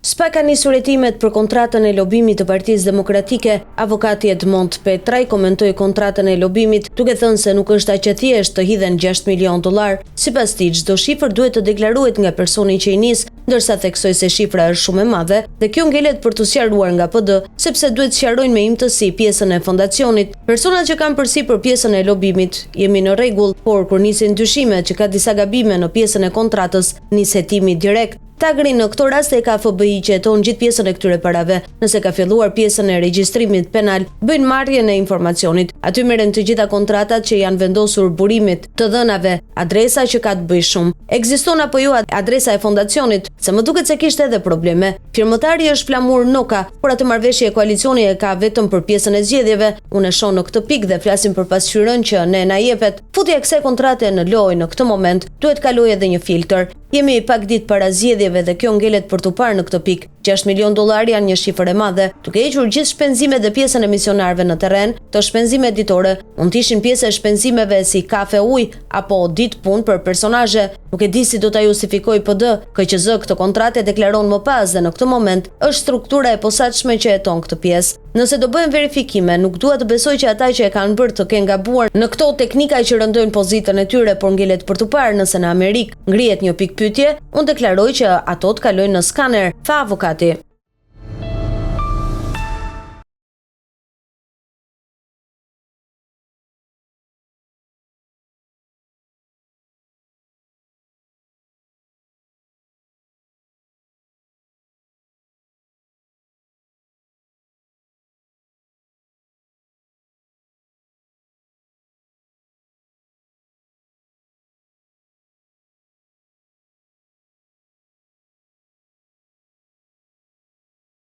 SPAK ka nisur hetimet për kontratën e lobimit të Partisë Demokratike. Avokati Edmond Petraj komentoi kontratën e lobimit, duke thënë se nuk është aq e thjeshtë të hidhen 6 milionë dollarë. Sipas tij, çdo shifër duhet të deklarohet nga personi që i nis, ndërsa theksoi se shifra është shumë e madhe dhe kjo ngelet për t'u sqaruar nga PD, sepse duhet të sqarojnë me imtësi pjesën e fondacionit. Personat që kanë përsipër pjesën e lobimit, jemi në rregull, por kur nisin dyshimet që ka disa gabime në pjesën e kontratës, nis hetimi direkt. Tagrin në këto raste e ka FBI që heton gjithë pjesën e këtyre parave. Nëse ka filluar pjesën e regjistrimit penal, bëjnë marrjen e informacionit. Aty merren të gjitha kontratat që janë vendosur burimit, të dhënave, adresa që ka të bëjë shumë. Ekziston apo jo adresa e fondacionit, se më duket se kishte edhe probleme. Firmëtari është Flamur Noka, por atë marrëveshje koalicioni e ka vetëm për pjesën e zgjedhjeve. Unë e shoh në këtë pikë dhe flasim për pasqyrën që ne na jepet. Futja e kësaj kontrate në lojë në këtë moment duhet kalojë edhe një filtër. Jemi pak ditë para zgjedhjeve dhe kjo ngelet për t'u parë në këtë pikë. 6 milionë dollarë janë një shifër e madhe. Duke hequr gjithë shpenzimet dhe pjesën e misionarëve në terren, këto shpenzime ditore mund të ishin pjesë e shpenzimeve si kafe, ujë apo ditë punë për personazhe. Nuk e di si do ta justifikojë PD, KQZ këtë kontratë e deklaron më pas dhe në këtë moment është struktura e posaçme që heton këtë pjesë. Nëse do bëhen verifikime, nuk dua të besoj që ata që e kanë bërë të kenë gabuar në këto teknika që rëndojnë pozitën e tyre, por ngelet për t'u parë nëse në Amerikë ngrihet një pikëpyetje, unë deklaroj që ato të kalojnë në skaner, tha avokati.